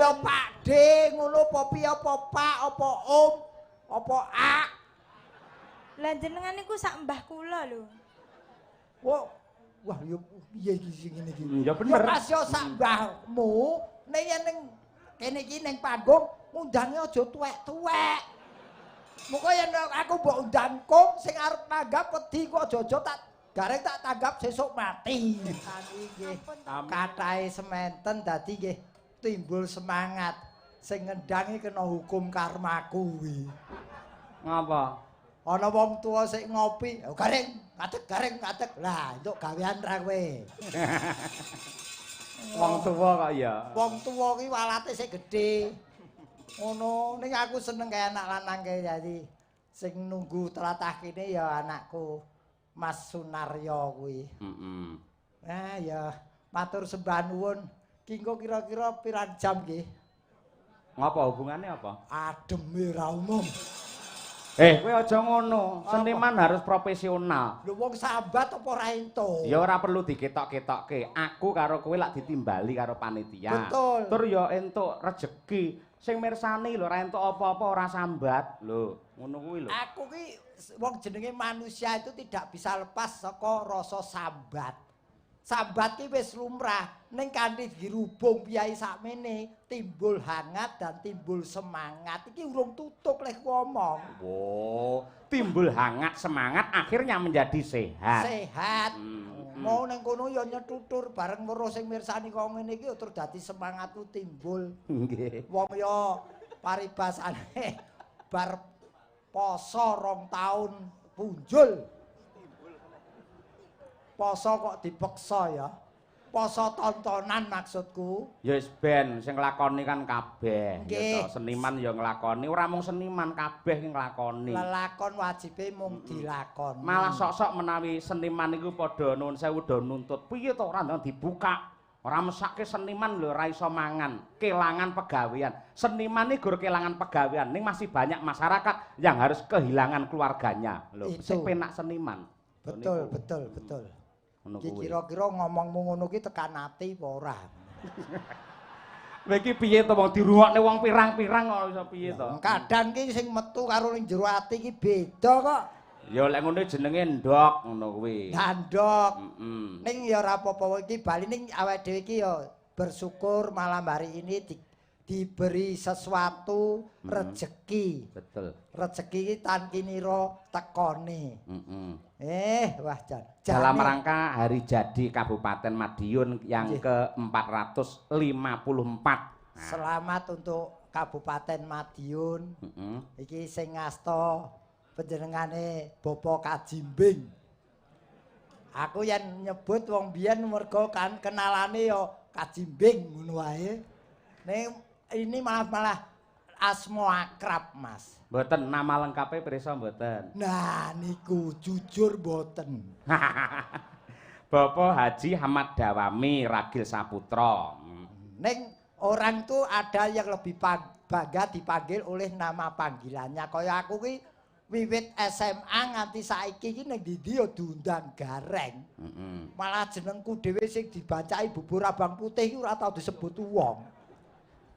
Ya Pak D ngono apa piye, apa Pak, apa Om, apa A? Lah, jenengan niku sak mbah kula lho. Wah, wah, yo piye iki sing ngene iki? Ya bener. Ya pas yo sak mbahmu, ning yen ning kene iki ning panggung ngundange aja tuwek-tuwek. Muga yen aku mbok undang kong sing arep tanggap wedi kok, aja-aja tak gareng tak tanggap sesuk mati. Nggih. Amin. Katahe sementen dadi nggih timbul semangat. Sing ngendangi kena hukum karma kuwi. Ngapa? Ana wong tuwa sik ngopi, "Oh, Gareng, ngadeg, Gareng, ngadeg." Lah, entuk gawean ra kowe? Wong tuwa kok ya. Wong tuwa ki walate sik gedhe. Ngono, ning aku seneng kaya anak lanang kae, dadi sing nunggu tlatah kene ya anakku Mas Sunaryo kuwi. Nah, ya matur sembah nuwun. Ki engko kira-kira pirang jam nggih? Ngapa, hubungannya apa? Ademe ra umum. Eh, kowe aja ngono. Seniman harus profesional. Lho, wong sambat apa ora entuk? Ya ora perlu diketok-ketokke. Aku karo kowe lak ditimbali karo panitia. Betul. Tur ya entuk rejeki. Sing mirsani lho ora entuk apa-apa, ora sambat. Lho, ngono kuwi lho. Aku ki wong jenenge manusia itu tidak bisa lepas saka rasa sambat. Sambat ki wis lumrah, ning kanthi dirubung piyai sakmene timbul hangat dan timbul semangat. Iki urung tutuk leh ku omong. Wo, timbul hangat semangat akhirnya menjadi sehat. Sehat. Mau ning kono ya nyetutur bareng weruh sing mirsani kok ngene iki ya terus dadi semangatku timbul. Nggih. Wong ya paribasane bar poso 2 taun punjul. Poso kok dipeksa ya. Poso tontonan maksudku. Ya wis ben, sing nglakoni kan kabeh. Nggih. Ya toh, seniman ya nglakoni, ora mung seniman, kabeh ki nglakoni. Lelakon wajibe mung dilakoni. Malah sok-sok menawi seniman iku padha, nuwun sewu, do nuntut. Piye to ora ndang dibuka? Ora mesake seniman lho ora iso mangan, kelangan pegawean. Seniman iki gur kelangan pegawean, ning masih banyak masyarakat yang harus kehilangan keluarganya. Lho, Itu. sing penak seniman. Betul, Niku. betul, betul. Ngono Ki kuwi. kira-kira ngomongmu ngono ki tekan ati apa ora? Kowe iki piye to, wong dirungokne wong pirang-pirang kok iso piye to? Kadang ki sing metu karo ning jero ati ki beda kok. Ya lek ngono jenenge ndok ngono kuwi. Dandok. Heeh. Ning ya ora apa-apa, iki bali ning awake dhewe iki ya bersyukur malam hari ini diberi sesuatu rejeki. Betul. Rejeki iki tan kinira tekone. Eh, wah jan. Dalam Jane. rangka hari jadi Kabupaten Madiun yang ke-454. Selamat untuk Kabupaten Madiun. Iki sing ngasta panjenengane Bapak Kajimbing. Aku yen nyebut wong biyen mergo kan kenalane ya Kajimbing ngono wae. Ning ini malah malah asma akrab, Mas. Mboten, nama lengkapnya pirsa mboten? Nah, niku jujur mboten. Bapak Haji Ahmad Dawami Ragil Saputra. Ning orang tuh ada yang lebih bangga dipanggil oleh nama panggilannya. Kaya aku ki wiwit SMA nganti saiki ki ning ndi ya diundang Gareng. Malah jenengku dhewe sing dibacai bubur abang putih iki ora tau disebut wong.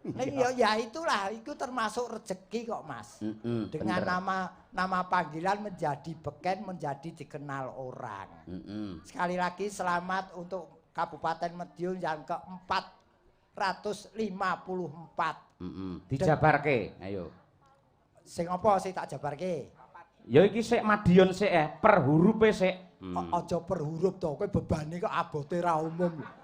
Ning ya ya itulah, itu termasuk rezeki kok, Mas. Dengan nama nama panggilan menjadi beken, menjadi dikenal orang. Sekali lagi selamat untuk Kabupaten Madiun yang ke-454. Dijabarke, ayo. Sing apa sing tak jabarke? Ya iki sik Madiun sik per hurupe sik. Kok aja per huruf to, kowe bebane kok abote ra umum.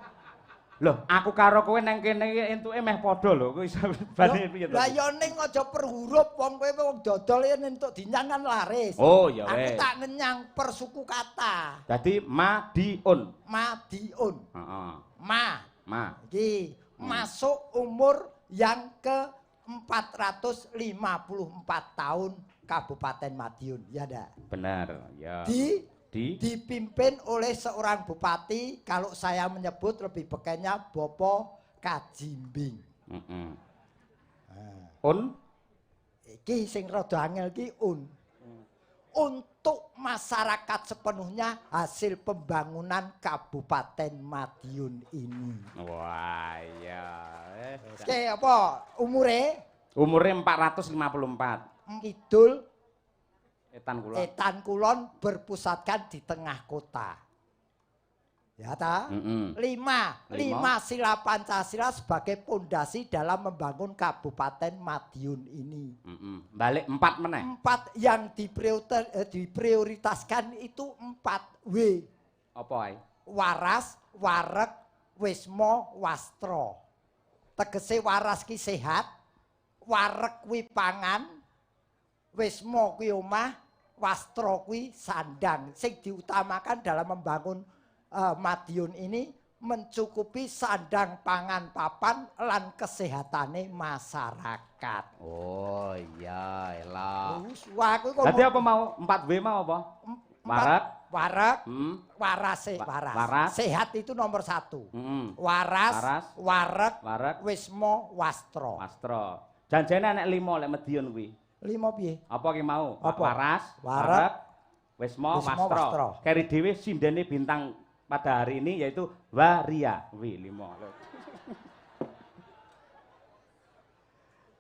Loh, aku karo kowe nang kene iki entuke meh padha lho, kowe iso bebane piye to? Lah ya ning aja per huruf, wong kowe wong dodol yen entuk dinyang kan laris. Oh, ya Aku wis. tak ngenyang per suku kata. Dadi Madiun. Madiun. Heeh. Ma. Ma. Iki masuk umur yang ke 454 tahun Kabupaten Madiun, ya ndak? Bener, ya. Di Di dipimpin oleh seorang bupati, kalau saya menyebut lebih bekennya Bopo Kajimbing. Heeh. Un. Iki sing rada angel ki un. untuk masyarakat sepenuhnya hasil pembangunan Kabupaten Madiun ini. Wah, iya. Oke, apa umure? Umure 454. Kidul Etan Kulon. Etan Kulon berpusatkan di tengah kota. Ya ta? Lima sila Pancasila sebagai pondasi dalam membangun Kabupaten Madiun ini. Balik 4 meneh. 4 yang diprioritaskan itu 4 W. Apa ae? Waras, wareg, wisma, wastra. Tegese waras ki sehat, wareg kuwi pangan, wisma kuwi omah, wastra kuwi sandang. Sing diutamakan dalam membangun Madiun ini mencukupi sandang, pangan, papan lan kesehatane masyarakat. Oh iya, elah. Wah, aku kok. Dadi apa mau 4W mau apa? Wareg, wareg, waras, waras. Sehat itu nomor 1. Waras, wareg, wisma, wastra. Wastra. Janjane enek 5 lek Madiun kuwi. 5 piye? Apa ki mau? Waras, wareg, wisma, wastra. Keri dhewe sindene bintang pada hari ini yaitu Waria. W5.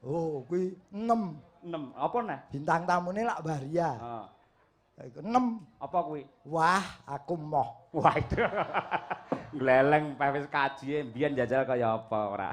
Oh, kuwi 6. 6. Apa neh? Bintang tamune lak Waria. Heeh. 6. Apa kuwi? Wah, aku moh. Wah, itu. Gleleng wis kajie mbiyen jajal kaya apa ora.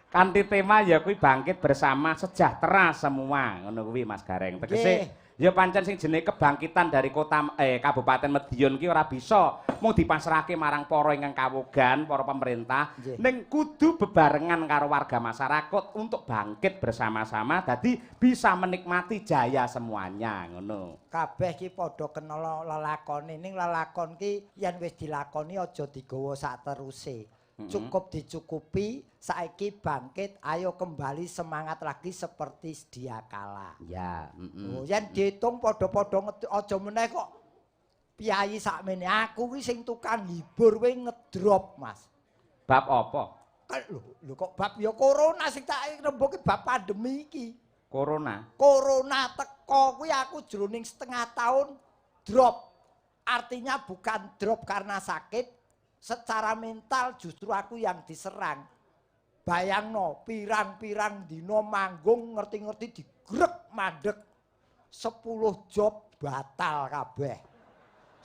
Kanthi tema ya kuwi bangkit bersama sejahtera semua. Ngono kuwi Mas Gareng. Tegese ya pancen sing jenenge kebangkitan dari kota Kabupaten Madiun ki ora bisa mung dipasrahke marang para ingkang kawogan, para pemerintah, ning kudu bebarengan karo warga masyarakat untuk bangkit bersama-sama dadi bisa menikmati jaya semuanya ngono. Kabeh ki padha kena lelakone, ning lelakon ki yen wis dilakoni aja digawa sak teruse. Cukup dicukupi, saiki bangkit, ayo kembali semangat lagi seperti sedia kala. Ya, Oh, yen diitung padha-padha aja meneh kok piyayi sakmene. Aku kuwi sing tukang hibur kuwi ngedrop, Mas. Bab apa? Lho kok bab ya corona sing tak rembuki bab pandemi iki. Corona. Corona teko kuwi aku jroning setengah tahun drop. Artinya bukan drop karena sakit. Secara mental justru aku yang diserang. Bayangno, pirang-pirang dino manggung ngerti-ngerti digrek mandek. 10 job batal kabeh.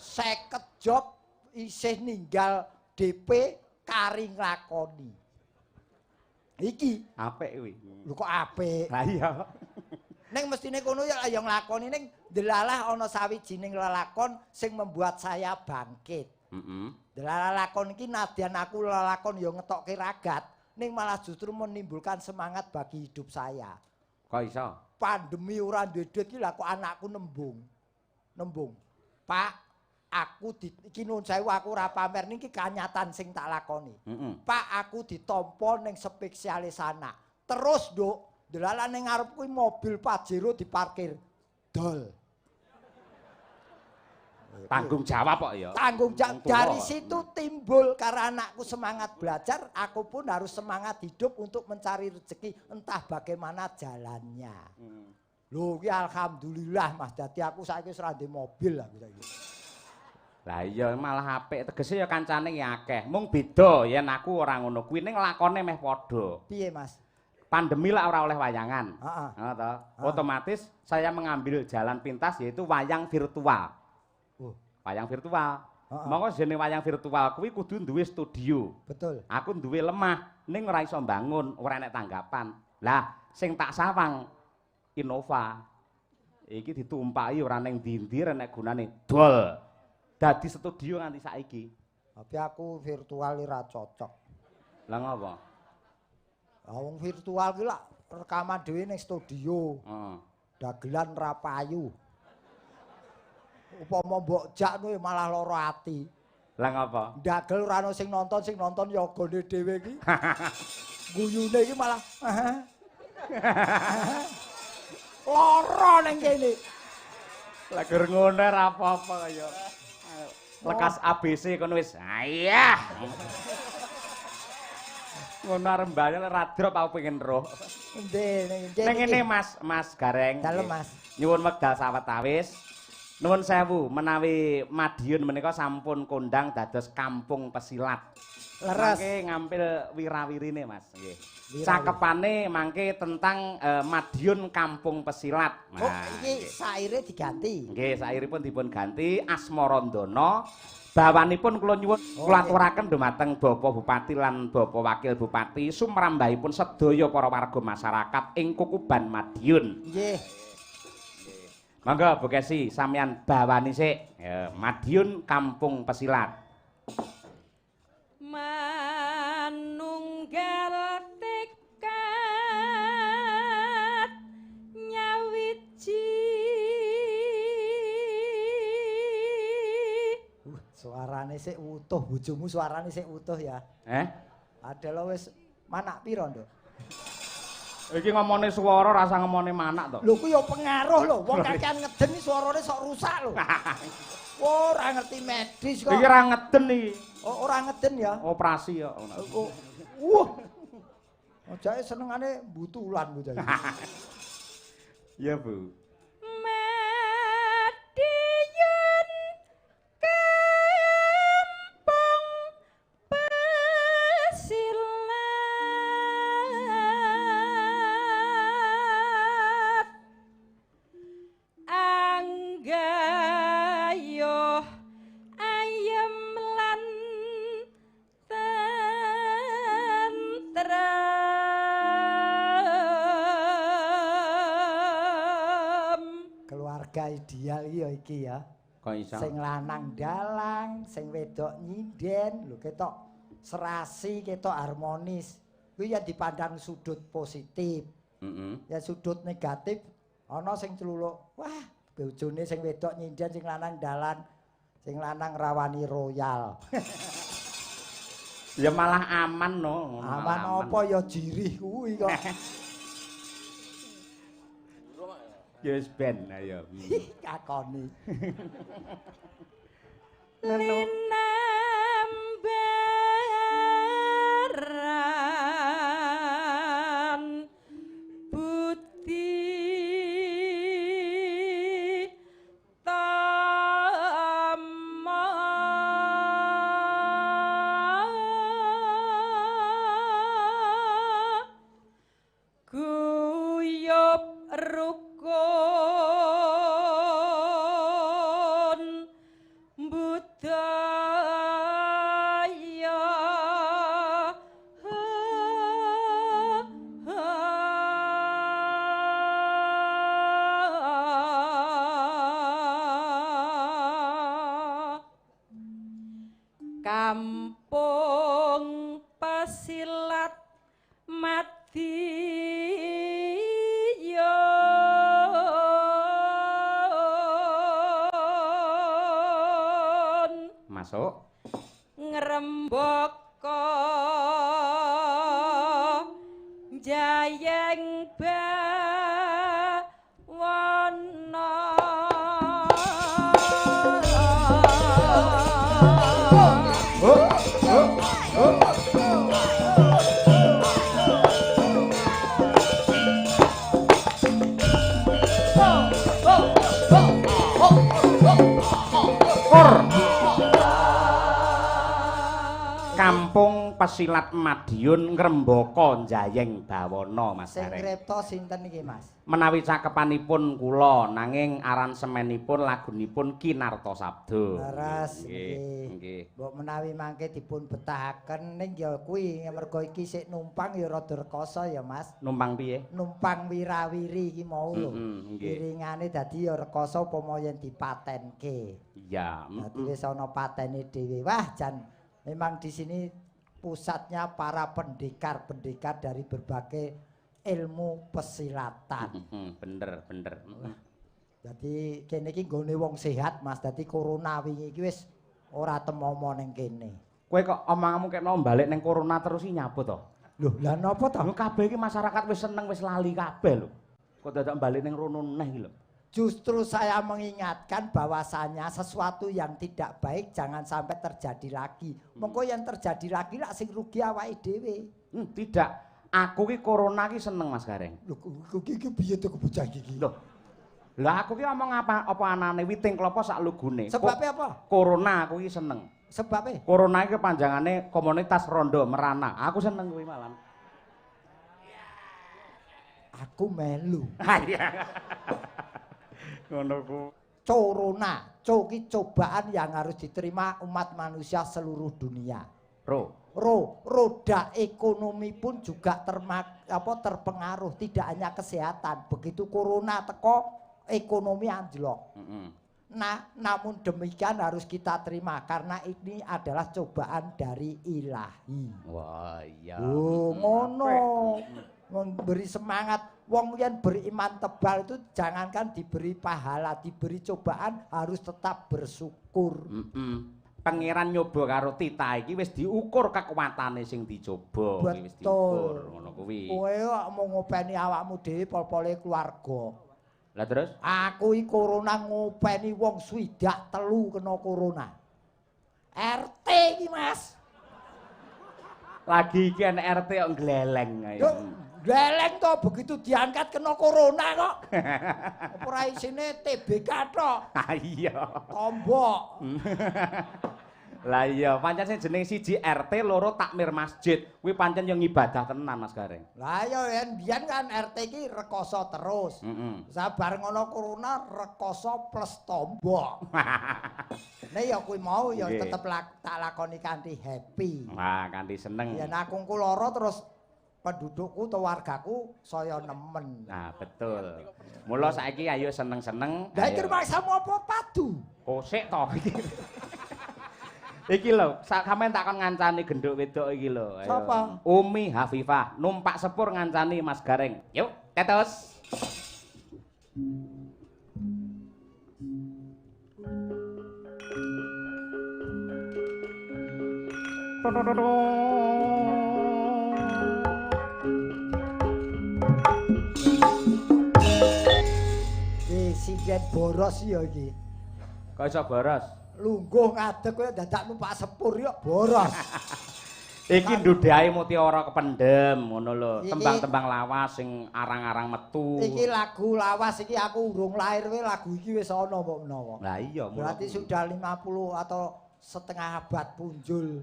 50 job isih ninggal DP kari nglakoni. Iki apik kuwi. Lho kok apik? Lah iya. Ning mestine kono ya ya nglakoni ning delalah ana sawijining lelakon sing membuat saya bangkit. Lelakon iki nadyan aku lelakon ya ngetokke ragat, ning malah justru menimbulkan semangat bagi hidup saya. Kok iso? Pandemi ora duwe duit iki lha kok anakku nembung. Nembung. Pak, aku iki nuwun sewu aku ora pamer niki kanyatan sing tak lakoni. Pak, aku ditampa ning spesialis anak. Terus, Nduk, delalah ning ngarep kuwi mobil Pajero diparkir. Dol. Tanggung jawab kok ya. Tanggung jawab. Dari situ timbul karena anakku semangat belajar, aku pun harus semangat hidup untuk mencari rezeki entah bagaimana jalannya. Lho ki alhamdulillah Mas, dadi aku saiki wis ora ndek mobil aku saiki. Lah iya malah apik, tegese ya kancane ya akeh. Mung beda yen aku ora ngono kuwi ning lakone meh padha. Piye Mas? Pandemi lah ora oleh wayangan. Heeh to. Otomatis saya mengambil jalan pintas yaitu wayang virtual. Wayang virtual. Monggo jenenge wayang virtual kuwi kudu duwe studio. Betul. Aku duwe lemah ning ora iso mbangun, ora enek tanggapan. Lah, sing tak sawang Innova. Iki ditumpaki ora ning ndi-ndi enek gunane. Dol. Dadi studio nganti saiki. Tapi aku virtual ora cocok. Lah ngopo? Lah wong virtual ki lak rekaman dhewe ning studio. Heeh. Dagelan ra payu. Upama mbok jak kuwi malah lara ati. Lah ngapa? Ndagel ora ono sing nonton yogane dhewe iki. Guyune iki malah lara ning kene. Lah gur ngono ora apa-apa kaya. Lekas ABC kono wis. Ayah. Ngono arep mbane ora drop aku pengen roh. Endi ning ngene Mas, Mas Gareng. Dalem Mas. Nyuwun wekdal sawetawis. Nuwun sewu menawi Madiun menika sampun kondang dados kampung pesilat. Leres. Mangke ngampil wirawirine Mas nggih. Cakepane mangke tentang Madiun kampung pesilat. Oh, iki saire diganti. Nggih, sairipun dipun ganti Asmarandana. Bawanipun kula nyuwun kula aturaken dumateng Bapak Bupati lan Bapak Wakil Bupati sumrambahipun sedaya para warga masyarakat ing Kukuban Madiun. Nggih. Monggo Bu Kesi sampeyan bawani sik. Ya, Madiun kampung pesilat. Manunggal tekad nyawiji. Suarane sik utuh, bojomu suarane sik utuh ya. Padahal wis manak pira, Nduk? Iki ngomone swara rasa ngomone manak to. Lho kuwi ya pengaruh lho, wong kakean ngeden iki swarane sok rusak lho. Wah, ora ngerti medis kok. Iki ora ngeden iki. Oh, ora ngeden ya. Operasi ya. Wah. Ojake senengane mbutulan bocah iki. Iya, Bu. Madiun kampung pesilat anggayuh ayem lan tentrem. Keluarga ideal iki ya iki ya. Kok iso? Sing lanang dalang, sing wedok nyinden, lho ketok serasi, ketok harmonis. Kuwi ya dipandang sudut positif. Ya sudut negatif ana sing celuluk, wah, bojone sing wedok nyinden, sing lanang dalan, sing lanang rawani royal. Ya malah aman no. Aman apa ya jirih kuwi kok. Ya wis ben ayo. Kakoni. Linambaran budi tama guyub rukun budaya. Kampung Pasilat Madiun Masuk. Ngrembaka jayeng bawana. Kampung Pesilat Madiun ngrembaka jayeng bawana Mas Sing Gareng. ngripta sinten iki Mas? Menawi cakepanipun kula nanging aransemenipun lagunipun Ki Nartosabdo. Leres nggih. Nggih. Mbok menawi mangke dipun betahaken ning ya kuwi mergo iki sik numpang ya rada rekoso ya Mas. Numpang piye? Numpang wirawiri iki mau lho. Nggih. Iringane dadi ya rekoso upama yen dipatenke. Iya. Dadi wis ana patene dhewe. Wah, jan memang di sini pusatnya para pendekar-pendekar dari berbagai ilmu pesilatan. Bener, bener. Dadi kene iki nggone wong sehat, Mas. Dadi corona wingi iki wis ora temomo ning kene. Kowe kok omonganmu kek mau balik ning corona terus iki nyapa to? Lho, lah napa to? Lho kabeh iki masyarakat wis seneng wis lali kabeh lho. Kok dadak balik ning rono neh iki lho. Justru saya mengingatkan bahwasanya sesuatu yang tidak baik jangan sampai terjadi lagi. Mengko yang terjadi lagi lak sing rugi awake dhewe. Tidak. Aku ki corona ki seneng Mas Gareng. Lho, iki piye to bocah iki? Lho. Lah aku ki omong apa apa anane witing klopo sak lugune. Sebabe apa? Corona aku ki seneng. Sebabe? Corona iki kepanjangane komunitas rondo merana. Aku seneng kuwi malan. Aku melu. Iya. Ngono ku. Corona, co ki cobaan yang harus diterima umat manusia seluruh dunia. Roda ekonomi pun juga terpengaruh, tidak hanya kesehatan. Begitu corona teko, ekonomi anjlok. Nah, namun demikian harus kita terima karena ini adalah cobaan dari ilahi. Wah, iya. Oh, ngono. Memberi semangat. Wong yen beriman tebal itu jangankan diberi pahala, diberi cobaan harus tetap bersyukur. Pangeran nyoba karo titah iki wis diukur kekuatane sing dicoba, wis diukur ngono kuwi. Kowe kok mau ngopeni awakmu dhewe pol-pole keluarga. Lah terus? Aku iki corona ngopeni wong 63 kena corona. RT iki, Mas. Lagi iki enek RT kok gleleng ae. Gleleng to begitu diangkat kena corona kok. Apa ora isine TBK tok. Ha iya. Tombok. Lah iya, pancen sing jeneng siji RT loro takmir masjid. Kuwi pancen yo ngibadah tenan Mas Gareng. Lah iya yen biyen kan RT iki rekoso terus. Sabar ngono corona rekoso plus tombok. Nek ya kuwi mau ya tetep tak lakoni kanthi happy. Wah, kanthi seneng. Yen aku engko lara terus pendudukku atau wargaku saya nemen. Nah, betul. Mula saiki ayo seneng-seneng. Lah iki maksamu apa padu? Kosek to iki. Iki lho, sampean tak kon ngancani genduk wedok iki lho. Ayo. Sapa? Umi Hafifah numpak sepur ngancani Mas Gareng. Yuk, tetos. Sinden boros ya iki. Kok iso boros? Lungguh ngadeg kowe dadak numpak sepur yo boros. Iki ndudhae mutiara kependhem ngono lho, tembang-tembang lawas sing arang-arang metu. Iki lagu lawas iki aku urung lahir wae lagu iki wis ana mbok menawa. Lah iya, berarti sudah 50 atau setengah abad punjul.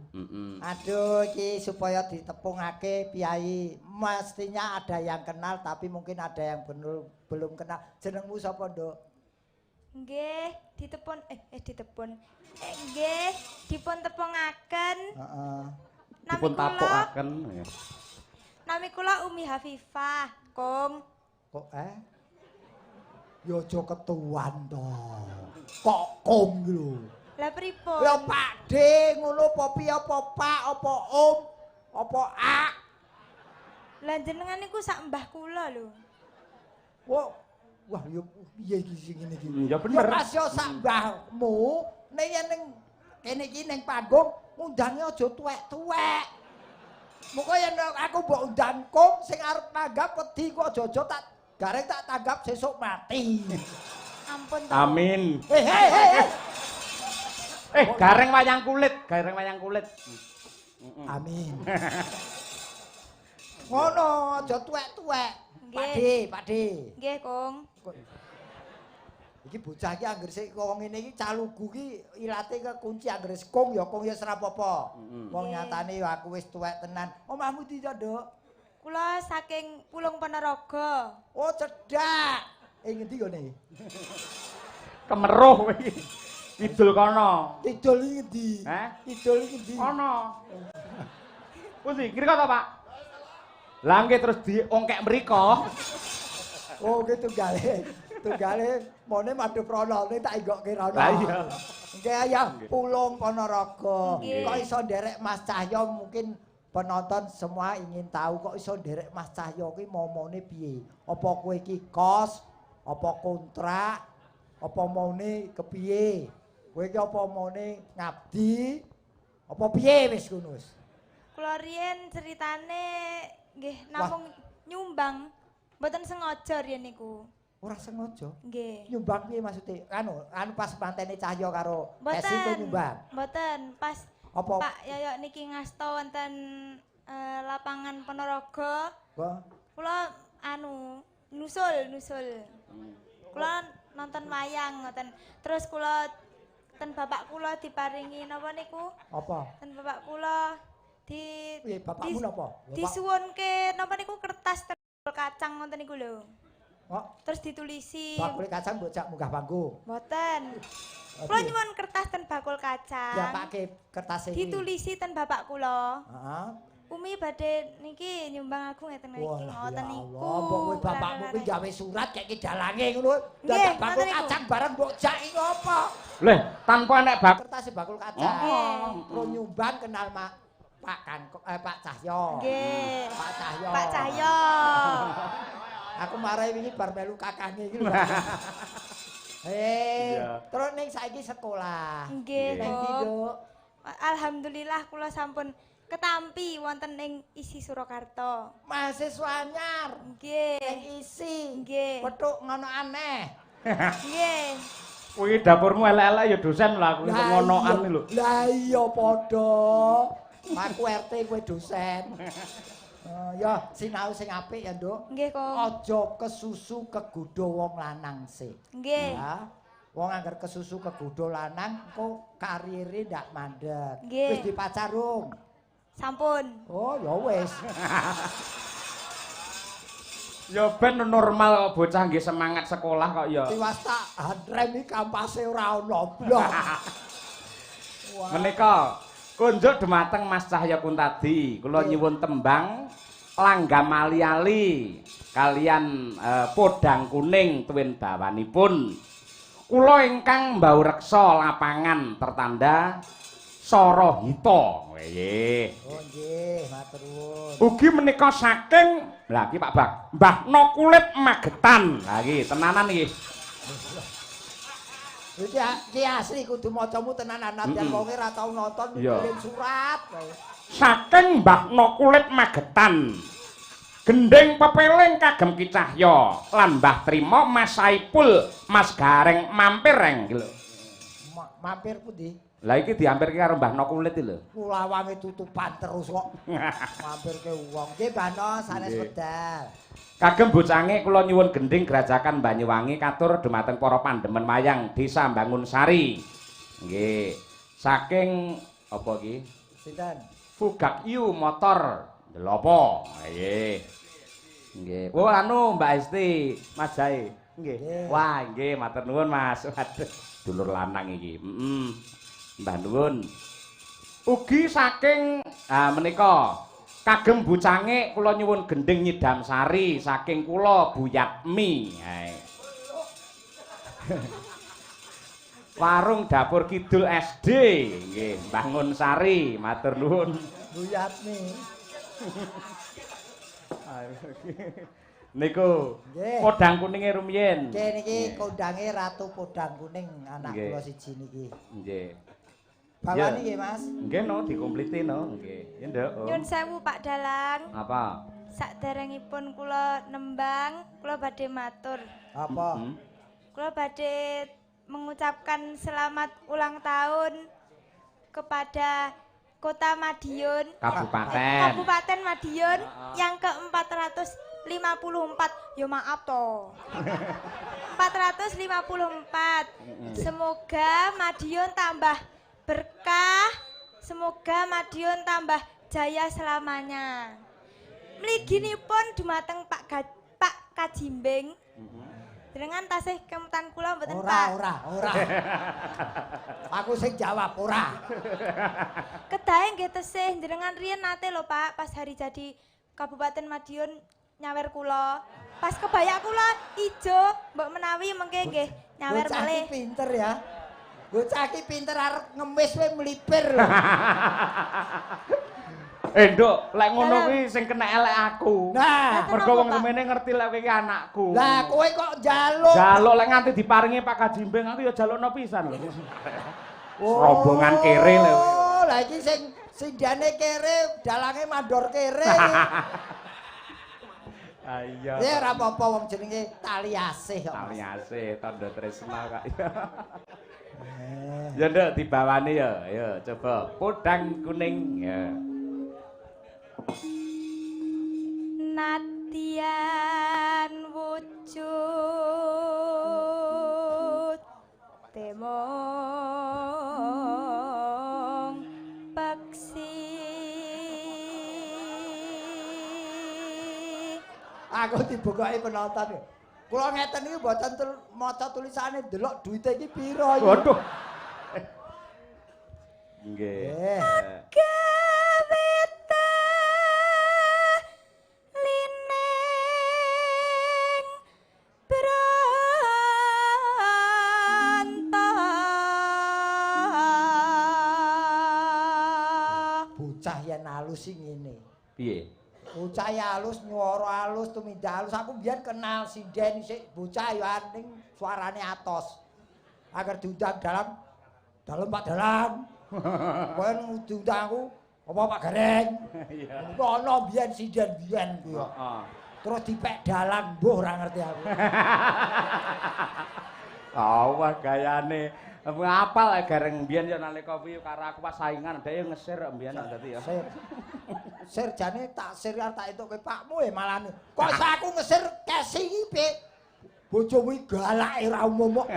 Aduh iki supaya ditepungake piyayi, mestinya ada yang kenal tapi mungkin ada yang belum kenal. Jenengmu sapa, Nduk? Nggih, ditepun ditepun. Nggih, dipun tepungaken. Heeh. Dipun tapukaken. Nami kula Umi Hafifah, Kong. Kok Ya aja ketuan to. Kok kong lho. Lah pripun? Ya Pak D ngono apa piye apa Pak apa Om apa A. Lah jenengan niku sak mbah kula lho. Wah, wah ya piye iki sing ngene iki? Ya bener. Ya Mas ya sak mbahmu nek yen ning kene iki ning panggung undange aja tuwek-tuwek. Muga yen aku mbok undang kong sing arep tanggap wedi kok aja-aja tak Gareng tak tanggap sesuk mati. Ampun to. Amin. Hei. Gareng wayang kulit, gareng wayang kulit. Amin. Ngono, aja tuwek-tuwek. Pak D, Pak D. Nggih, Kong. Iki bocah iki anggere sik wong ngene iki calugu iki ilate kekunci anggere kong ya kong ya ora apa-apa. Wong nyatane ya aku wis tuwek tenan. Omahmu ndi to, Nduk? Kula saking Pulung Ponorogo. Oh, cedhak. Ngendi gone? Kemeruh iki. Kidul kono. Kidul iki ngendi? Heh? Kidul iki ngendi? Kono. Pundi? Ngriko to, Pak? Lah nggih terus diongkek mriko. Oh, nggih tunggale. Tunggale mone madhep rono, ning tak inggokke rono. Lah iya. Nggih ya Pulung Ponorogo. Kok iso nderek Mas Cahyo, mungkin penonton semua ingin tahu kok iso nderek Mas Cahyo ki momone piye? Apa kowe iki kos, apa kontrak, apa maune kepiye? Kowe iki apa maune ngabdi? Apa piye wis ngono wis? Kula riyen ceritane nggih namung nyumbang, mboten sengaja riyen niku. Ora sengaja? Nggih. Nyumbang piye maksude? Anu pas mantene Cahyo karo Esi ku nyumbang. Mboten, pas apa? Pak Yoyok niki ngasta wonten lapangan Ponorogo. Wah. Kula anu nusul. Kula nonton wayang ngoten. Terus kula ten bapak kula diparingi napa niku? Apa? Ten bapak kula di Piye bapakmu napa? Disuwunke napa niku kertas kacang ngoten niku lho. Oh. Terus ditulisi. Bakul kacang mbok jak munggah panggung. Mboten. Kula nyuwun kertas ten bakul kacang. Diapake kertas iki. Ditulisi ten bapak kula. Heeh. Umi badhe niki nyumbang aku ngeten iki ngoten niku. Mbok kowe bapakmu kuwi gawe surat kek dalange ngono. Dadak bakul kacang bareng mbok jak iki apa? Leh, tanpa enek bak kertas bakul kacang. Terus nyumbang kenal Pak Kangko Pak Cahyo. Nggih. Pak Cahyo. Pak Cahyo. Aku marahi wingi bar melu kakange iki lho. Hei, terus ning saiki sekolah. Nggih, Nduk. Alhamdulillah kula sampun ketampi wonten ing ISI Surakarta. Mahasiswa anyar. Nggih. Ning ISI. Nggih. Petuk ngono aneh. Nggih. Kuwi dapurmu elek-elek ya dosen lho aku ngonoan lho. Lah iya padha. Aku RT kowe dosen. Ya sinau sing apik ya, Nduk. Nggih, Kong. Aja kesusu kegodha wong lanang sik. Nggih. Ya. Wong angger kesusu kegodha lanang engko karire ndak mandek. Wis dipacar rung? Sampun. Oh, ya wis. Ya ben normal kok bocah nggih semangat sekolah kok ya. Tiwas tak handrem iki kampase ora ono blok. Menika kunjuk dumateng Mas Cahya Kuntadi, kula nyuwun tembang langgam ali-ali kalian podang kuning tuwin bawanipun. Kula ingkang mbaureksa lapangan tertanda Sorohito. Nggih. Oh nggih, matur nuwun. Ugi menika saking lha iki Pak Bak, Mbah No Kulit Magetan. Lah iki tenanan iki. Iki asli kudu macamu tenanan nadyan wonge ora tau nonton kirim surat. Saking Mbah No Kulit Magetan. Gendhing pepeling kagem Ki Cahya lan Mbah Trimo Mas Saipul Mas Gareng mampir reng iki lho. Mampir pundi? Lah iki diampirke karo Mbah No Kulit iki lho. Lawange tutupan terus kok. Mampirke wong. Nggih Mbah No sanes wedal. Kagem bocange kula nyuwun gendhing Grajagan Banyuwangi katur dumateng para pandemen wayang Desa Bangunsari. Nggih. Saking apa iki? Sinten? Fugak Yu motor Delopo. Nggih. Nggih. Oh anu Mbak Esti, Mas Jae. Nggih. Wah, nggih matur nuwun Mas. Waduh, dulur lanang iki. Heeh. Mbah nuwun. Ugi saking menika kagem bocange kula nyuwun gendhing Nyidam Sari saking kula Bu Yatmi. Warung Dapur Kidul SD nggih, Bangunsari, matur nuwun. Bu Yatmi. Niku podang kuninge rumiyin. Nggih niki kondange Ratu Podang Kuning anak kula siji niki. Nggih. Bawani nggih Mas. Nggih no dikompliti no nggih. Ya nduk. Nyun sewu Pak Dalang. Apa? Saderengipun kula nembang, kula badhe matur. Apa? Kula badhe mengucapkan selamat ulang tahun kepada Kota Madiun, Kabupaten Madiun yang ke-454. Ya maaf toh. 454. Semoga Madiun tambah berkah, semoga Madiun tambah jaya selamanya. Mliginipun dumateng Pak Kajimbing. Dengan tasih kemutan kula mboten Pak. Ora, ora, ora. Aku sing jawab ora. Kedahe nggih tesih njenengan riyen nate lho Pak pas hari jadi Kabupaten Madiun nyawer kula. Pas kebaya kula ijo mbok menawi mengke nggih nyawer Bocah melih. iki pinter ya. Bocah iki pinter arep ngemis wae mlipir lho. Nduk, lek ngono kuwi sing kena elek aku. Nah, mergo wong semene ngerti lek kowe iki anakku. Lah kowe kok njaluk. Njaluk lek nganti diparingi Pak Kajimbing aku ya jalukno pisan lho. Rombongan kere lho. Oh, lah iki sing sindane kere, dalange mandor kere. Ah iya. Ya ora apa-apa wong jenenge tali asih kok. Tali asih, tandha tresna kok. Ya nduk dibawani ya. Ayo coba podang kuning ya. Nadyan wujud Aku dibukoki penonton. Kula ngeten iki mboten maca tulisane ndelok duwite iki pira iki. Waduh. Nggih. Lining branta. Bocah yen alus sing ngene. Piye? Bocah ya alus, nyuara alus, tumindak alus. Aku mbiyen kenal sinden sik bocah ya ning suarane atos. Agar diundang dalam dalem Pak Dalang. Kowe diundang aku apa Pak Gareng? Iya. Ono mbiyen sinden biyen kuwi. Heeh. Terus dipek dalang mbuh ora ngerti aku. Oh, wah gayane. Apal Gareng mbiyen ya nalika kuwi karo aku pas saingan dhek ngesir mbiyen dadi ya. Sir. Sir jane tak sir arep tak entukke pakmu e malah. Kok iso aku ngesir kesi iki piye? Bojomu iki galake ra umum kok.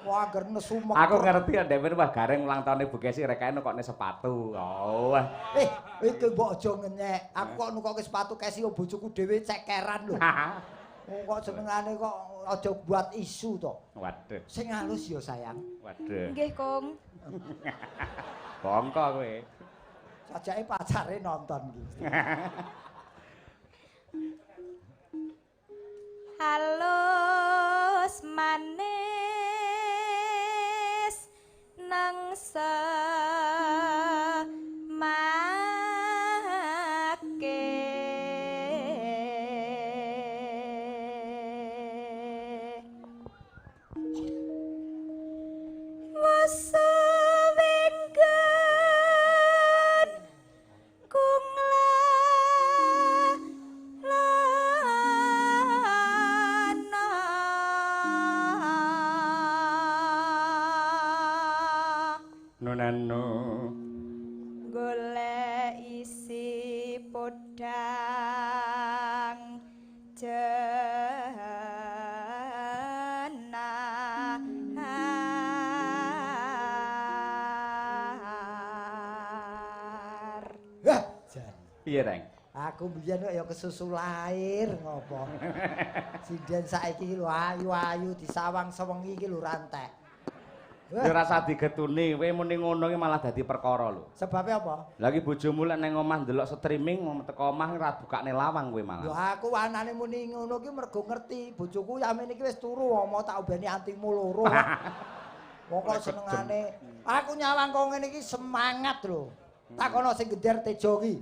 Wah, angger nesu mek. Aku ngerti ya dhewe wah Gareng ulang tahune Bu Kesi rekane nukokne sepatu. Oh. Wah. Iki mbok aja ngenyek. Aku kok nukokke sepatu Kesi bojoku dhewe cekeran lho. Wong kok senengane kok aja buat isu to. Waduh. Sing halus ya sayang. Waduh. Nggih, Kung. Bongko kowe. Sajake pacare nonton iki. Halus manis nang semake. Wesewenggen kung lana. Nunanu golek isi podang jenah. Wah, jan. Piye, Reng? Aku mbiyen kok ya kesusu lahir ngopo. Sinden saiki iki lho ayu-ayu disawang sewengi iki lho rantek. Ya ora usah digetuni, kowe muni ngono iki malah dadi perkara lho. Sebabe apa? Lah iki bojomu lek nang omah ndelok streaming teko omah ora bukakne lawang kowe malah. Lho aku anane muni ngono ki mergo ngerti bojoku yamene iki wis turu omo tak obeni antimu loro. Wong kok senengane aku nyawang kok ngene iki semangat lho. Takono sing geder Tejo ki.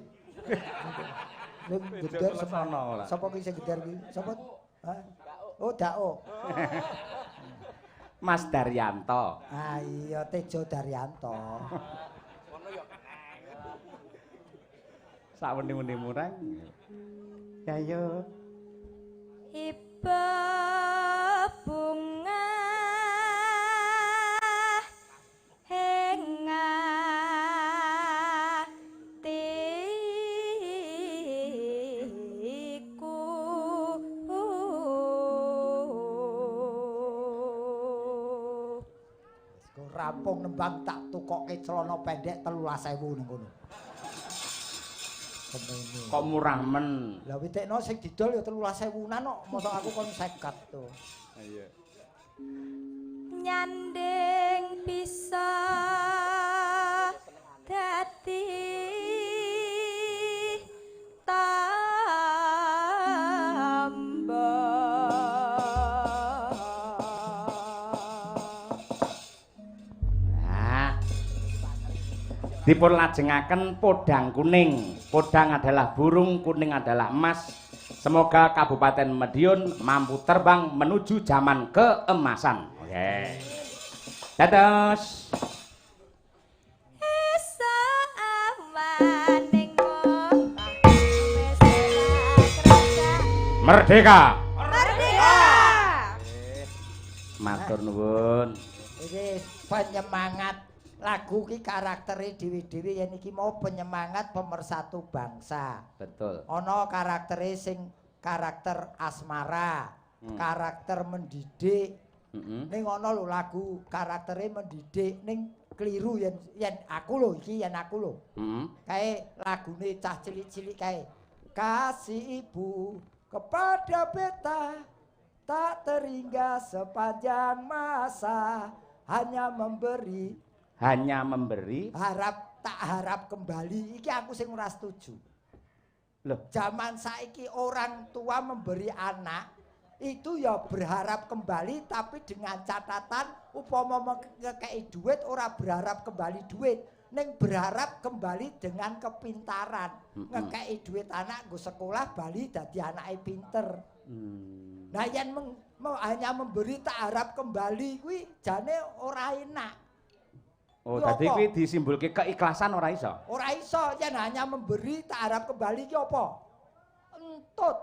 Ning geder Lesono ora. Sapa ki sing geder ki? Sapa? Hah? Oh, Dao. Mas Daryanto. Ah iya Tejo Daryanto. Sak weni-wenimu Reng. Ya yo. Iba bunga ing atiku. Rampung nembang tak tukokke celana pendek 13.000 ning kono. Semene. Kok murah men. Lah witekno sing didol ya 13.000-an kok, mosok aku kon 50 to. Iya. Nyanding bisa dadi tamba. Nah. Dipun lajengaken podang kuning. Podang adalah burung, kuning adalah emas. Semoga Kabupaten Madiun mampu terbang menuju zaman keemasan. Oke. Dados. Esuk awan ning omah wis ora Merdeka. Merdeka. Matur nuwun. Iki penyemangat lagu ki karaktere dhewe-dhewe yen iki mau penyemangat pemersatu bangsa. Betul. Ana karaktere sing karakter asmara, karakter mendidik. Ning ana lho lagu karaktere mendidik ning keliru yen yen aku lho iki yen aku lho. Kae lagune cah cilik-cilik kae. Kasih ibu Kepada beta tak terhingga sepanjang masa, hanya memberi, hanya memberi, harap tak harap kembali. Iki aku sing ora setuju. Loh, zaman saiki orang tua memberi anak itu ya berharap kembali, tapi dengan catatan upama ngekeki duit ora berharap kembali duit, ning berharap kembali dengan kepintaran. Ngekeki duit anak nggo sekolah bali dadi anake pinter. Nah yen hanya memberi tak harap kembali kuwi jane ora enak. Oh, dadi kuwi disimbulke keikhlasan ora iso. Ora iso yen hanya memberi tak harap kembali ki apa? Entut.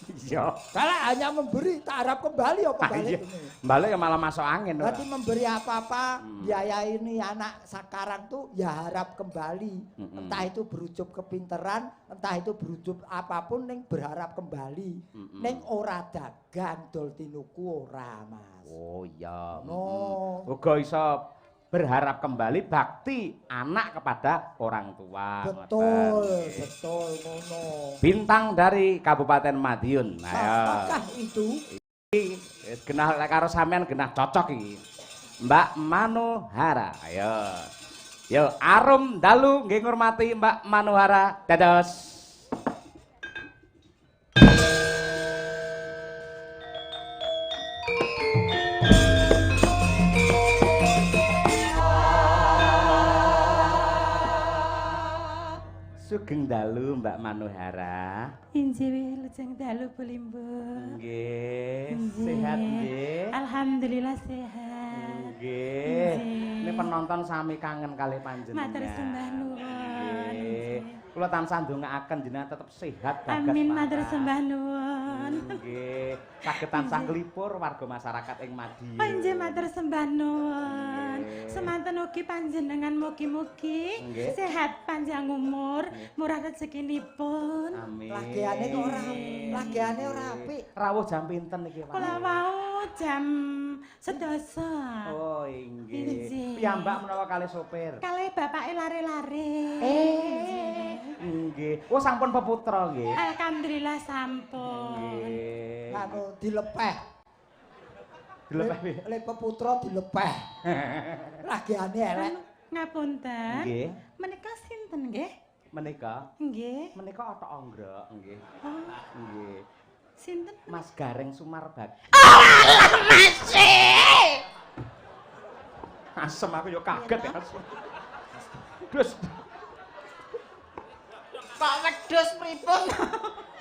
Iya. Kalau hanya memberi tak harap kembali apa balik ini? Balik ya malah masuk angin. Berarti memberi apa-apa, biaya ini anak sekarang tuh ya harap kembali. Entah itu berujung kepinteran, entah itu berujung apapun ning berharap kembali. Ning ora dagang dol tinuku ora, Mas. Oh iya. No. Uga iso berharap kembali bakti anak kepada orang tua. Betul, betul ngono. Bintang dari Kabupaten Madiun. Ayo. Apakah itu? Wis genah lek karo sampean genah cocok iki. Mbak Manohara. Ayo. Yo arum dalu nggih ngurmati Mbak Manohara. Dados. Sugeng dalu Mbak Manohara. Injih wilujeng dalu Bu Limbuk. Nggih, sehat nggih. Alhamdulillah sehat. Nggih. Ini penonton sami kangen kali panjenengan. Matur sembah nuwun. Nggih. Kula tansah ndongaaken jenengan tetep sehat bagas. Amin, matur sembah nuwun. Nggih. Saged tansah nglipur warga masyarakat ing Madiun. Oh injih matur sembah nuwun. Semanten ugi panjenengan mugi-mugi sehat panjang umur, murah rezekinipun. Amin. Lagiane kok ora, lagiane ora apik. Rawuh jam pinten iki, Pak? Kula wau jam 10. Oh, inggih. Piyambak menawa kalih sopir? Kalih bapake lare-lare. Nggih. Oh, sampun peputra nggih. Alhamdulillah sampun. Nggih. Anu dilepeh. Dilepeh piye? Le peputra dilepeh. Lagiane elek. Ngapunten. Nggih. Menika sinten nggih? Menika? Nggih. Menika otok onggrok nggih. Oh. Nggih. Sinten? Mas Gareng Sumarbagio. Oh, alah Mas. Asem aku yo kaget ya. Dus. Kok wedhus pripun?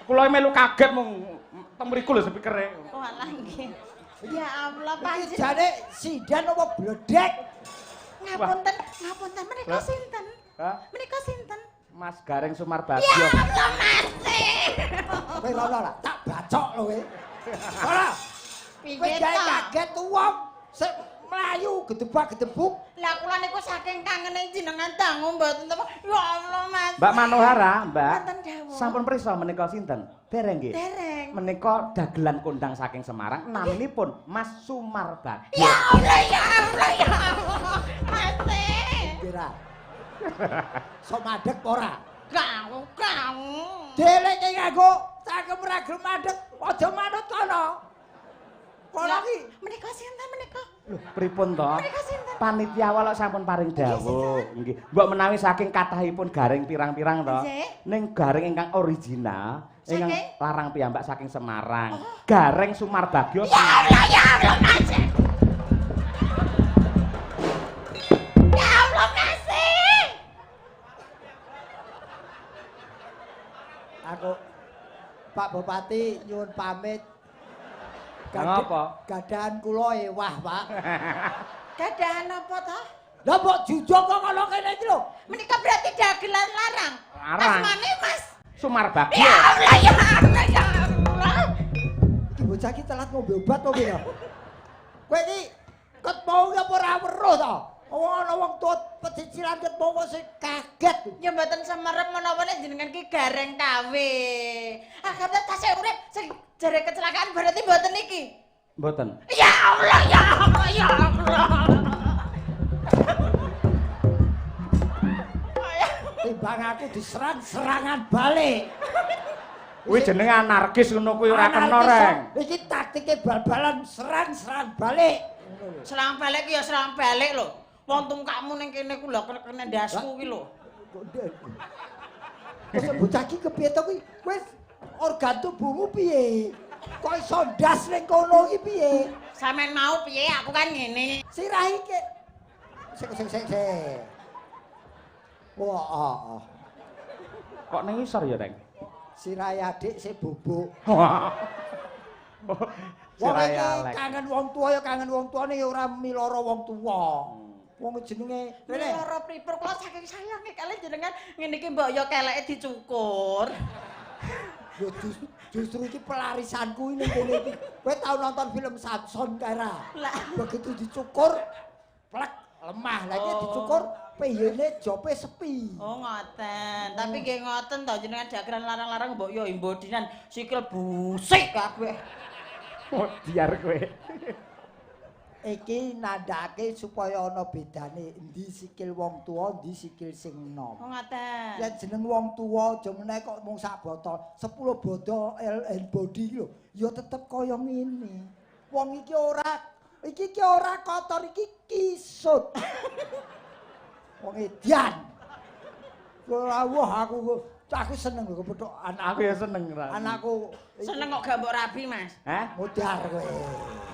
Kula melu kaget mung teng mriku lho sepikere. Oh alah nggih. Ya Allah panjenengan. Jane sidan apa bledek? Ngapunten, ngapunten menika sinten? Hah? Menika sinten? Mas Gareng Sumarbagio. Ya Allah Mas. Kowe rono lah, tak bacok lho kowe. Ora. Kowe gawe kaget wong sik mlayu gedebak-gedebuk. Lah kula niku saking kangene jenengan dangu mboten to. Ya Allah Mas. Mbak Manohara, Mbak. Sampun prisa menika sinten? Dereng nggih. Dereng. Menika dagelan kondang saking Semarang naminipun Mas Sumarbagio. Ya Allah, ya Allah, ya Allah. Mas. Kira. Sok madhek ora? Gau, gau. Deleke nganggo cangkem ora gelem madhek, aja manut kono. Kono iki menika sinten menika? Lho, pripun to? Menika sinten? Panitia walok sampun paring dawuh. Nggih. Mbok menawi saking kathahipun gareng pirang-pirang to. Ning gareng ingkang original, ingkang larang piyambak saking Semarang. Gareng Sumarbagio. Ya Allah, ya Allah, Mas. Ya Allah, Mas. Aku Pak Bupati nyuwun pamit. Ngapa? Gadahan kula ewah, Pak. Gadahan apa to? Lah mbok jujug kok ngono kene iki lho. Menika berarti dagelan larang. Larang. Asmane Mas Sumarbagio. Ya Allah, ya Allah, ya Allah. Iki bocah iki telat ngombe obat to piye? Kowe iki ket mau apa ora weruh to? Wong ana wong tuwa pecicilan ket mau kok sing kaget. Ya mboten semerep menawa nek jenengan ki gareng KW. Akhirnya tasih urip sing jare kecelakaan berarti mboten iki. Mboten. Ya Allah, ya Allah, ya Allah. Timbang aku diserang serangan balik. Kuwi jenenge anarkis ngono kuwi ora kena, Reng. Iki taktike bal-balan serang-serang balik. Ngono lho. Serang balik ki ya serang balik lho. Wong tungkakmu ning kene ku lho kena ndasku ki lho. Wis bocah iki kepiye to kuwi? Wis organ tubuhmu piye? Kok iso ndas ning kono iki piye? Sampeyan mau piye? Aku kan ngene. Sirah iki. Sik sik sik sik. Wah, ah, ah. Kok ning isor ya, Reng? Sirahe adik sik bubuk. Wong Sirahe iki Alek. kangen wong tuwa ya kangen wong tuwa ning ora miloro wong tuwa. Wong jenenge rene. Lara pripur kula saking sayange kalih jenengan ngene iki mbok ya keleke dicukur. Yo justru iki pelarisanku ini kene iki. Kowe tau nonton film Samson kae ra? Lah. Begitu dicukur plek lemah. Lah iki Oh. dicukur piyene jope sepi. Oh ngoten. Tapi nggih ngoten to jenengan dageran larang-larang mbok ya imbodinan sikil busik kabeh. Oh, biar kowe. Iki nandhake supaya ana bedane endi sikil wong tuwa, endi sikil sing enom. Oh ngoten. Yen jeneng wong tuwa aja meneh kok mung sak botol, 10 botol LN body iki lho, ya tetep kaya ngene. Wong iki ora iki iki ora kotor iki kisut. Wong edian. Ora wah aku seneng lho kepethuk anak Aku ya seneng ra. Anakku Seneng kok gak mbok rabi, Mas. Hah? Modar kowe.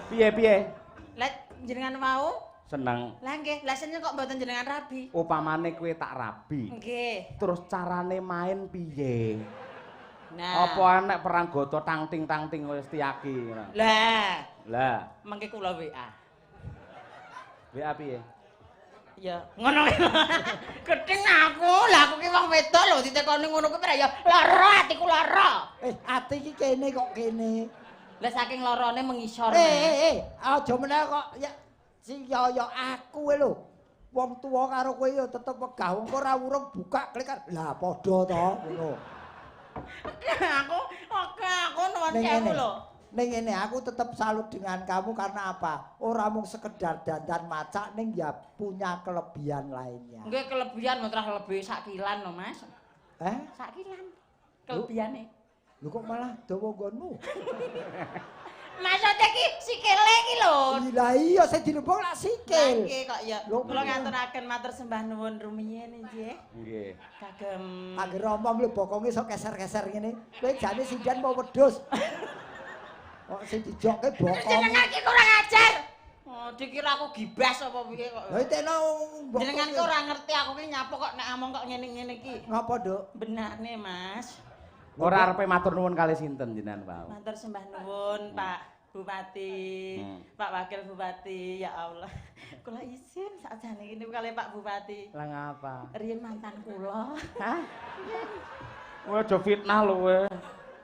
Piye-piye? Lah jenengan mau? Seneng. Lah nggih, lah seneng kok mboten jenengan rabi. Upamane kowe tak rabi. Nggih. Terus carane main piye? Nah. Apa enek perang goto tangting-tangting kaya Setyaki ngono. Lah, Lah, mengke kula WA. WA piye? Ya, ngono. Gedeng aku, lah aku ki wong wedok lho ditekoni ngono kuwi ya lara atiku lara. Eh, ati iki kene kok kene. Lah saking larane mengisor. Eh, aja meneh kok ya si yo aku lho. Wong tuwa karo kowe ya tetep wegah wong ora urung buka klik. Lah padha to ngono. Aku oke aku nuwun sewu lho. Ning ngene aku tetep salut dengan kamu karena apa? Ora mung sekedar dandan macak ning ya punya kelebihan lainnya. Nggih kelebihan mboten lebih sak kilan lho, Mas. Eh? Sak kilan. Kelebihane. Lho kok malah dawa nggonmu? Maksudnya ki sikile ki lho. Lah iya sing dilebok lak sikil. Nggih kok ya. Kula ngaturaken matur sembah nuwun rumiyin nggih. Nggih. Kagem. Angger omong lho bokonge iso keser-keser ngene. Kowe jane sinden mau wedhus. Kok sing dijokke bokong. Jenengan ki kurang ajar. Oh, dikira aku gibas apa piye kok. Lah itekno jenengan ki ora ngerti aku ki nyapo kok nek among kok ngene-ngene iki. Ngapa, Nduk? Benane, Mas. Ora arepe matur nuwun kali sinten jenengan, Pak? Matur sembah nuwun, Pak Bupati, Pak Wakil Bupati, ya Allah. Kula izin sakjane ini kali Pak Bupati. Lah ngapa? Riyen mantan kula. Hah? Kowe aja fitnah lho kowe.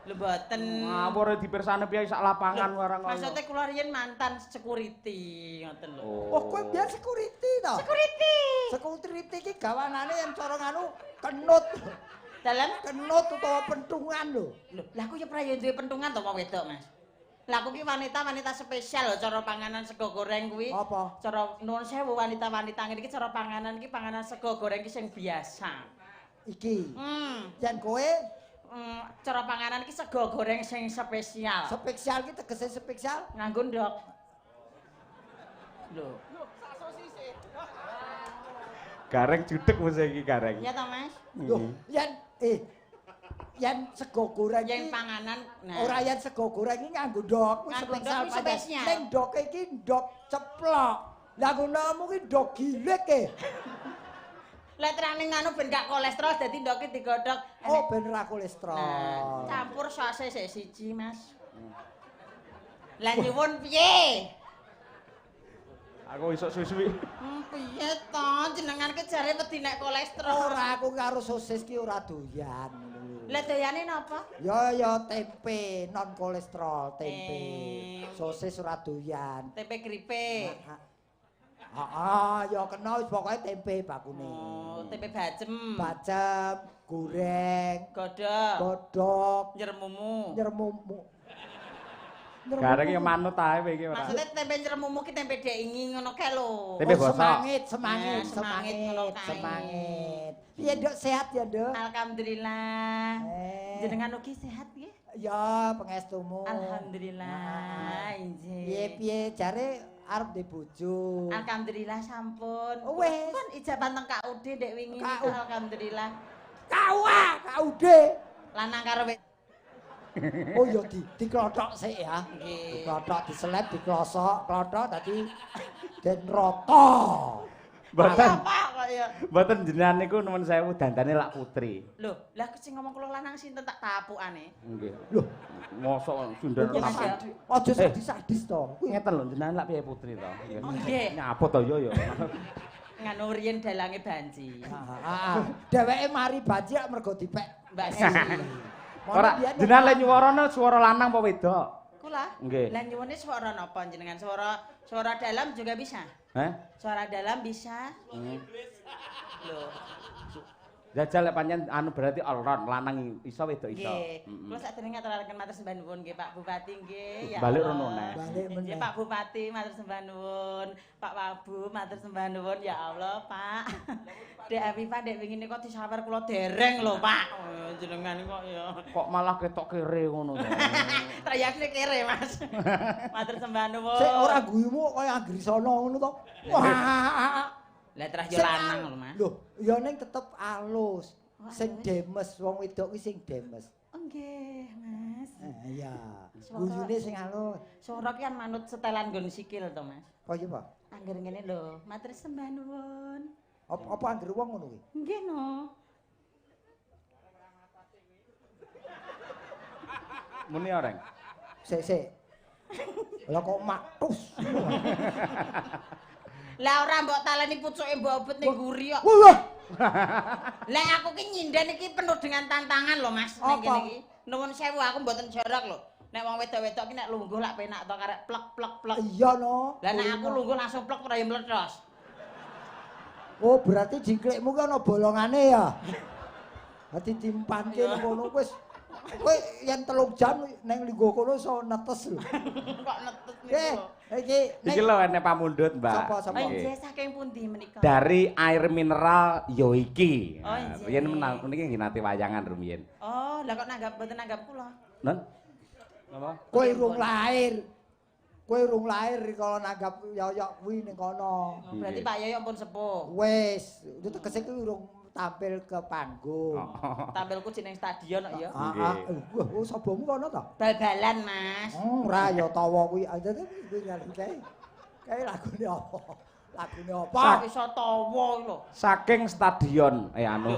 Lho mboten. Ngawur dipirsani piye sak lapangan warang kaya. Maksudnya kula riyen mantan security ngoten lho. Oh, kowe biyen security to? Security. Security iki gawanane yen cara nganu kenut. Dalam kenut utawa pentungan lho. Lho, lah aku ya prayo duwe pentungan to wong wedok, Mas. Lah aku ki wanita-wanita spesial lho cara panganan sego goreng kuwi. Apa? Cara nuwun sewu wanita-wanita ngene iki cara panganan iki panganan sego goreng iki sing biasa. Iki. Yen kowe cara panganan iki sego goreng sing spesial. Spesial ki tegese spesial nganggo ndok. Lho, Gareng judeg mesti iki gareng. Iya ta, Mas? Lho, yen yen sego goreng yen panganan nah. Ora yen sego goreng iki nganggo ndok kuwi spesial pancen. Ning ndoke iki ndok ceplok. Lah ngonomu ki ndok gilik e. Lah terang ning anu ben gak kolesterol dadi ndoke digodhog. Oh, ben ora kolesterol. Nah, campur sose sik siji, Mas. Lah nyuwun piye? Aku isuk suwi-suwi. Piye to jenengan ki jare wedi nek kolesterol. Ora aku karo sosis ki ora doyan ngono lho. Lah doyane napa? Ya ya tempe non kolesterol tempe. Sosis ora doyan. Tempe keripik. Heeh, ya kena wis pokoke tempe bakune. Oh, tempe bacem. Bacem, goreng, godhog. Godhog, nyermumu. Nyermumu. Gareng ya manut ae kowe iki ora. Maksudnya tempe nyermumu ki tempe dek ingi ngono kae lho. Tempe bosok. Semangit, semangit, Nah, semangit ngono kae. Semangit. Piye, Nduk, sehat ya, Nduk? Alhamdulillah. Jenengan ugi sehat nggih? Ya, pangestumu. Alhamdulillah, injih. Piye-piye jare arep ndek bojo. Alhamdulillah sampun. Wis. Pun ijaban teng KUD ndek wingi niku alhamdulillah. KUA, KUD. Lanang karo Oh ya diklothok sik ya. Nggih. Diklothok, diselep, diklosok, klothok dadi den rata. Mboten. Pak kok ya. Mboten jenengan niku nuwun sewu dandane lak putri. Lho, lah sing ngomong kula lanang sinten tak tapukane. Nggih. Lho, mosok sundel Mas, aja sadis-sadis to. Kuwi ngeten lho jenengan lak piye putri to. Nggih. Nyapa to ya ya. Nganu riyen dalange banci. Heeh. Dheweke mari banci lak mergo dipek Mbak Esi. Ora jenengan lek nyuwarane swara lanang apa wedok? Kula. Nggih. Lah nyuwune swara napa jenengan? Suara dalam juga bisa. Heh? Suara dalam bisa. Lho. Jajal lek pancen anu berarti all round lanang iso wedok iso. Nggih. Kula sakderenge ngaturaken matur sembah nuwun nggih Pak Bupati nggih. Ya. Balik rono neh. Balik meneh. Nggih Pak Bupati matur sembah nuwun, Pak Wabu matur sembah nuwun ya Allah Pak. Dek Afifah dek wingi kok disawer kula dereng lho Pak. Oh, jenengan kok ya. Kok malah ketok kere ngono to. Trayakne kere Mas. Matur sembah nuwun. Sik ora guyumu kaya Anggrisana ngono to. Wah. Lah terah yo lanang lho Mas. Lho, ya ning tetep alus. Sing demes wong wedok kuwi sing demes. Nggih, Mas. Iya. Guyune sing alus. Swara ki kan manut setelan nggon sikil to, Mas. Kaya apa? Angger ngene lho, matur sembah nuwun. Apa angger wong ngono kuwi? Nggih no. Muni oreng. Sik sik. Lah kok maktus. Lah ora mbok taleni pucuke mbok obet ning mburi kok. Wah. Lah aku ki nyinden iki penuh dengan tantangan lho Mas ning kene iki. Nuwun sewu aku mboten jorok lho. Nek wong wedok-wedok ki nek lungguh lak penak to karek plek plek plek. Iya no. Lah nek aku lungguh langsung plek ora ya meletos. Oh berarti jingklikmu ki ana bolongane ya. Dadi timpanke nang kono wis kowe yen 3 jam ning lungguh kono iso netes lho. Kok netes niku. Iki lho enek pamundhut, Mbak. Sapa sapa? Nggih, saking pundi menika? Dari air mineral Yoiki. Oh, nggih. Yen meniki nggih nate wayangan rumiyin. Oh, lah kok nanggap mboten nanggap kula. Non? Napa? Kowe urung lahir. Kowe urung lahir kalau nanggap Yoyok kuwi ning kono. Berarti Pak Yoyok pun sepuh. Wis, itu tegese kuwi urung tampil ke panggung. Tampilku jeneng stadion kok ya. Heeh. Wah, sobomu kono to? Bal-balan, Mas. Ora ya tawa kuwi. Kuwi kae lagune apa? Lagune apa? Iso tawa iki lho. Saking stadion anu.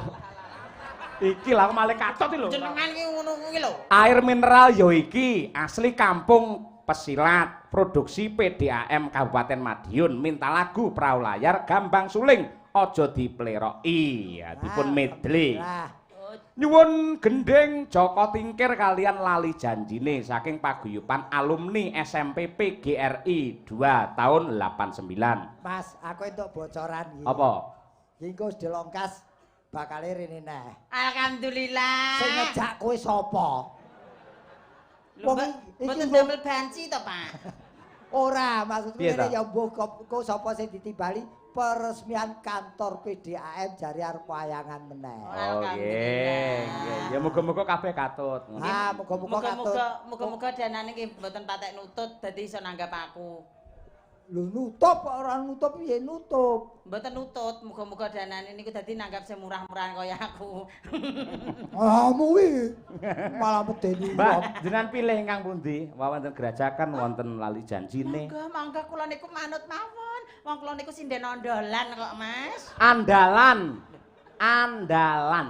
Iki lha aku malah kacot iki lho. Jenengan ki ngono kuwi lho. Air mineral ya iki asli kampung Pesilat, produksi PDAM Kabupaten Madiun. Minta lagu Perahu Layar Gambang Suling. Aja dipleroki ya dipun medley. Nyuwun gendhing Joko Tingkir kalian lali janjine saking paguyuban alumni SMP PGRI 2 tahun 89. Mas, aku entuk bocoran iki. Apa? Iki engko wis dilongkas bakale rene neh. Alhamdulillah. Sing ngejak kowe sapa? Wong iki mboten damel banci to, Pak? Ora, maksudku ngene ya mbuh kok sapa sing ditimbali peresmian kantor PDAM jare arep wayangan meneh. Oh nggih, nggih. Ya muga-muga kabeh katut. Ha, muga-muga katut. Muga-muga danane nggih mboten patek nutut dadi iso nanggap aku. Lho nutup kok ora nutup piye nutup? Mboten nutut, muga-muga danane niku dadi nanggap sing murah-murahan kaya aku. Ah, kuwi malah medeni. Mbak, jenengan pilih ingkang pundi? Wonten Grajagan, wonten Lali Janjine. Monggo, monggo kula niku manut mawon. Wong kula niku sinden ondolan kok, Mas. Andalan. Andalan.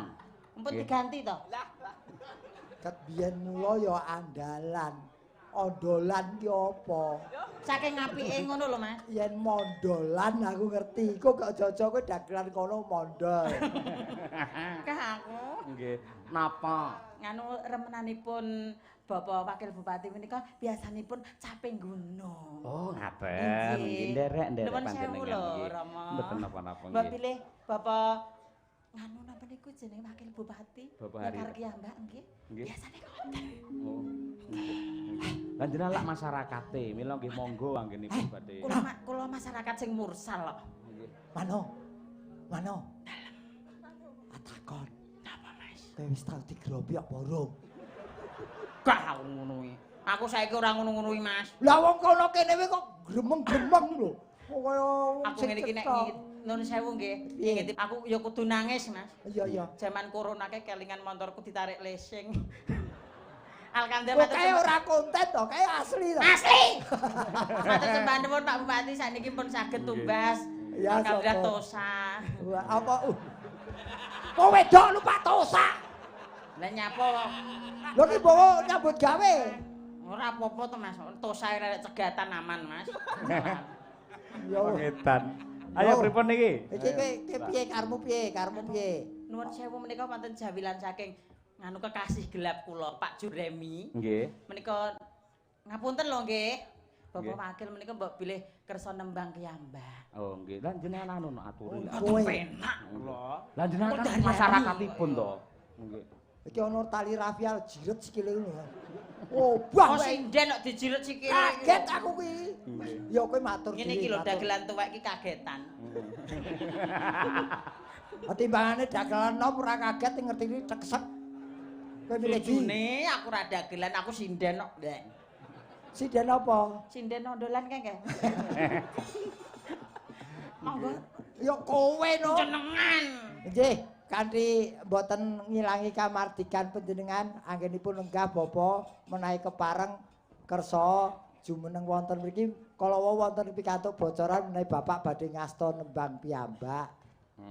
Ampun diganti to. Ket biyen mula ya andalan. Ondolan ki apa? Saking apike ngono lho, Mas. Yen mondolan aku ngerti. Kok gak aja-aja kowe dagelan kono mondol. Kah aku. Nggih. Napa? Nganu remenanipun Bapak Wakil Bupati menika biasanipun caping gunung. Oh, ngaten. Nggih, nderek-nderek panjenengan nggih. Mboten napa-napa nggih. Mbok pilih Bapak nganu napa niku jenenge Wakil Bupati? Bapak Hari. Karo Mbak nggih. Biasane ngoten. Oh. Lah jenengan lak masyarakate, mila nggih monggo anggenipun badhe. Kula masyarakat sing mursal kok. Nggih. Mano. Mano. Dalem. Atakon. Napa, Mas? Kowe wis tau digrobi apa urung? Gak aku ngono kuwi. Aku saiki ora ngono-ngono kuwi, Mas. Lah wong kono kene kuwi kok gremeng-gremeng lho. Kok kaya wong Aku sing ngene iki nek cetha. Nun sewu nggih. Piye? Ngintip aku ya kudu nangis, Mas. Iya iya. Jaman corona ke kelingan motorku ditarik leasing. Alhamdulillah Kok matur kae sembah- ora konten to, kae asli to. Asli. Matur sembah nuwun Pak Bupati sakniki pun saged tumbas. Ya, Alhamdulillah syukur. tosa. Wah, apa? Kok wedok lupa tosa. Lah nyapa kok? Lho ki bawa nyambut gawe. Ora apa-apa to, Mas. Tosa ora cegatan aman, Mas. Ya. Ngedan. Ayo pripun niki? Iki kowe piye karepmu piye? Karepmu piye? Nuwun sewu menika wonten jawilan saking nganu kekasih gelap kula Pak Juremi. Nggih. Menika ngapunten lho nggih. Bapak Nggih. wakil menika mbok bilih kersa nembang kiyambak. Oh nggih. Lah jenengan anu no aturi. Kowe. Penak lho. Lah jenengan kan Kok masyarakatipun to. Nggih. Iki ana tali rafia jiret sikile ngono. Obah Kok wae. sinden kok dijiret sikile. Kaget aku kuwi. Ya kowe matur Ngene iki dhewe, lho matur. dagelan tuwek iki kagetan. Timbangane dagelan nom ora kaget ngerti iki ceksek. Kowe milih ndi? Jujune aku ora dagelan, aku sinden kok. Ndek. Sinden apa? Sinden ondolan kae kae. Monggo Ya kowe no. jenengan. Nggih, kanthi mboten ngilangi kamardikan panjenengan anggenipun lenggah bapa menawi kepareng kersa jumeneng wonten mriki kala wau wonten pikantuk bocoran menawi bapak badhe ngasta nembang piyambak.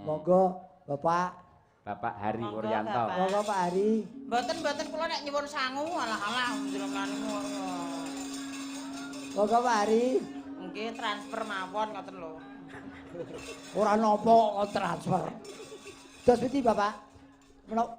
Monggo Bapak. Bapak Hari Monggo, Wuryanto. Bapak. Monggo Pak Hari. Mboten-mboten kula nek nyuwun sangu alah-alah jenengan ngono. Monggo Pak Hari. Nggih transfer mawon ngoten lho. Ora napa kok transfer. Dos pundi Bapak? Menapa